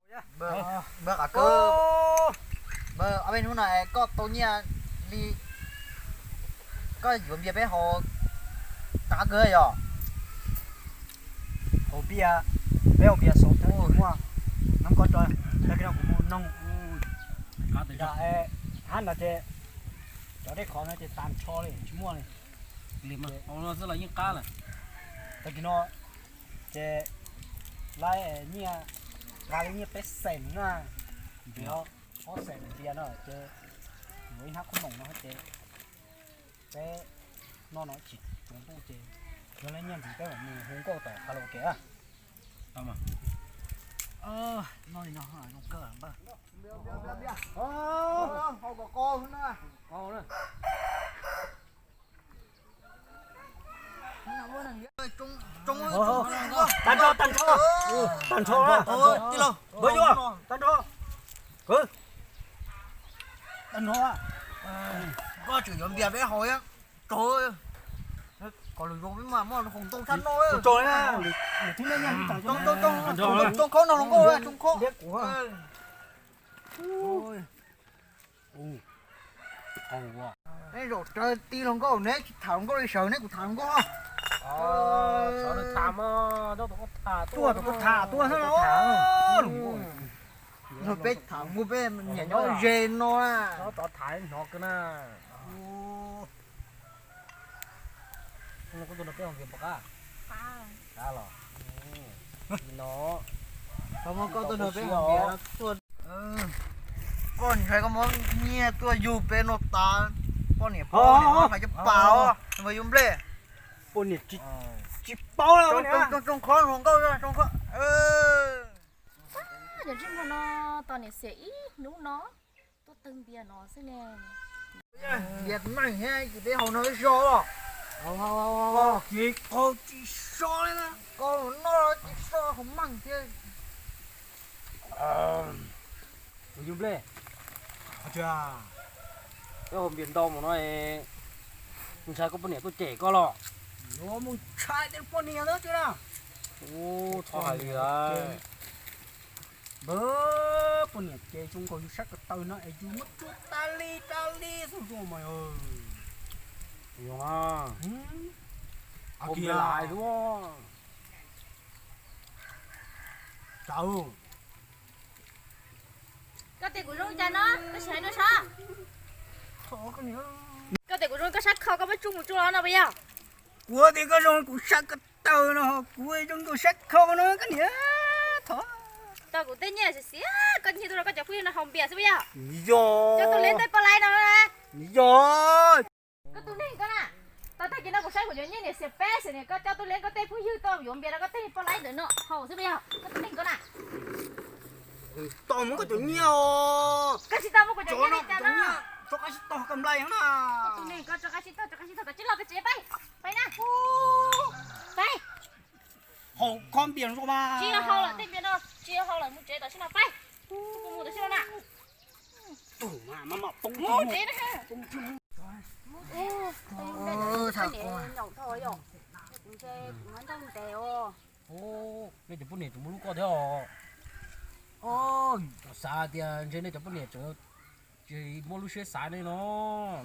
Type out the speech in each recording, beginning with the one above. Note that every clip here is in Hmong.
Npawg Qhov Kawg, npawg, ob peb hnub no koj tau nyiaj li, koj yuav npias peb haus tag kawg yog? Haus npias, peb haus npias xaus tag muaj, nov koj tso, tag kis no kuv mus noog. Hab no ces cov dej qhov no ces tag nrho li tsis muaj li. Tag kis no ces laib nyiaj, nqa li nyiaj peb xees na, ob xees npias no ces yuav ib hnab khaub noom no ces peb noj no tsis tsaus ntuj ces yog laib nyiaj ntxiv peb mam mus hu nkauj tom qab los kev. Tag nrho, tag nrho, tag nrho. Npawg Yuav, tag nrho. Tag nrho. Koj tseem yuav npias peb haus, kom lwm zaus peb mam muaj hluas nkauj tshaj no. Tsoo khaub no hluas nkauj, tsoo khaub. Neb zaum raws ti hluas nkauj, neb tsis tham hluas nkauj li sawv, neb kuv tham hluas nkauj. Tuaj, tuaj tham, tuaj xwb los. Peb tham mus peb niam nyob ze no na. Rov tham hnov kawg na. Koj ntshai koj muab nyiaj tuaj yug peb no tas, poj niam poj niam hais cov pas os, npawg Yub Nplej. Poj niam tsis paub, tsoo khob hluas nkauj, tsoo khob. Cov ntsej muag no tos niam xiam ib hnub no tuaj tawg npias no xwb ne. Npias meej thiab ces peb haus no ib zaug. Ces qaug tsis so li na, qaug noj tsis so, haus meej thiab. Yub Nplej, peb haus npias ntau mus no, ntshai koj poj niam tuaj cem koj los? Yuav mus ntshai tej poj niam ntawd tiag na. Ub, txhob hais li lawm. Npawg, poj niam ces zoo nkaus yus sab ko taw no es yus muab tsuj tas li tas li xwb mas. Yog, ua npias lais xwb. Koj tias kuv zoo cas no, koj sim hais rau sab. Koj tias kuv zoo koj sab kho koj muab tsuj mus tsuj los no puas yog? Kuv tias koj zoo kuv sab ko taw no, kuv zoo nkaus sab kho no koj niam. Thov tau kuv tej nyiaj xiav xiav, koj nyiag tuaj rau koj cov phooj ywg no haus npias xwb puas yog? Yog. Coj tuaj hleb tej poj laib no. Yog. Koj tus neeg koj na, tau tag kis no kuv saib kuv cov nyiaj niam xiam peb xwm niam koj coj tuaj hleb koj tej phooj ywg tuaj yuav npias rau koj tej poj laib ntawm no haus xwb puas yog? Koj tus neeg koj na. Tau muab koj cov nyiaj os. Koj tsis tau muab kuv cov nyiaj li cas no. Rov qab sib tog koj nplai na. Koj tus neeg koj rov qab sib tog, rov qab sib tog, koj tsis los koj tsev pais, pais na. Pais. Haus kho npias zoo mas. Tsis yog haus lawm tej npias no, tsis yog haus lawm, mus tsev tam sim no pais. Mus tam sim no na. Mus tsev na. Nyaum tho yom, kuv ntshe kuv muab nrauj ntev os. Nej cov poj niam tseem muaj lub koj thiab os. Kuv xav tias ntshe nej cov poj niam tseem tsis muaj lub siab xav nej no,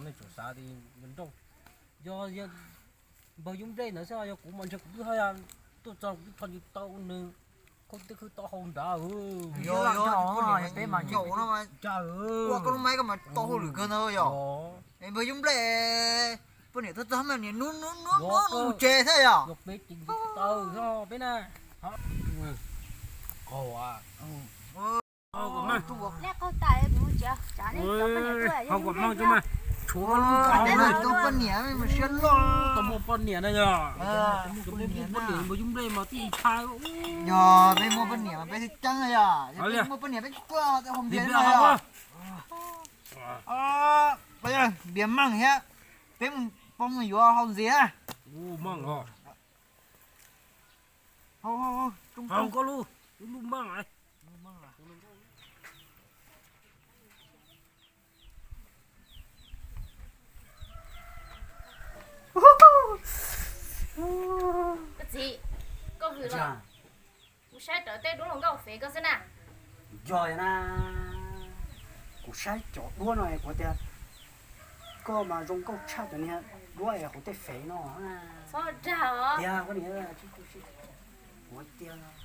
nej tseem xav tias nrauj. Yog npawg Yub Nplej ntawd xwb, yog kuv mas ntshe kuv twb haj yam tuaj txog kuv twb tho nws tau nws khaub tej khwb tau hau nrad. Yog, yog, poj niam mas nyaum no mas. Ua koj lub maib koj mas tau hauj lwm kawg ntawd yog. Npawg Yub Nplej, poj niam tuaj txog mas niam nub nub nub nub nub tsev thiab yog. Yog peb ces tsis tau yog peb na. Qaug. Lej qaug tas, kuv mus tsev, tsam nej cov poj niam tuaj, yog Yub Nplej thiab. Tshuav koj lub koj, peb muaj poj niam mas siab loj. Tau muaj poj niam na yog. Peb muaj poj niam, npawg Yub Nplej mas tij ntshai. Yog peb muaj poj niam mas peb thiaj ceeb yog. Yog peb tsis muaj poj niam peb tsis tuaj tej haus npias no yog. Npias meej thiab, peb mus pog mus yuav haus ntxiv. Haus, haus, haus koj lub, lub meej. Koj txiv, koj hwm los? Kuv saib rawv tej duab hluas nkauj fem koj xwb na. Yog na, kuv saib cov duab no kuv tias koj mas zoo nkauj tshaj cov niag duab es hauv tej fev no. Tiag, koj niam, kuv tias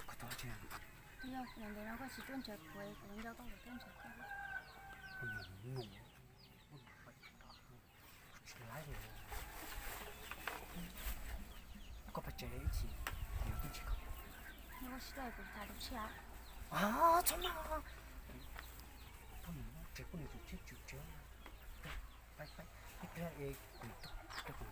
Koj tos tsis, yog ntev no koj tsis tuaj nrhiav kuv, kuv nco koj kuv tuaj nrhiav koj. Tsis laib li. Koj pais tsev ib chim, kuv yuav tuaj nrhiav koj. Yog koj tsis tuaj kuv tas tus tshiab. Txhob mas, koj mus tsev koj niam tus tshiab tswm tsev. Pab, pab, ib pliag es kuv tuaj, kuv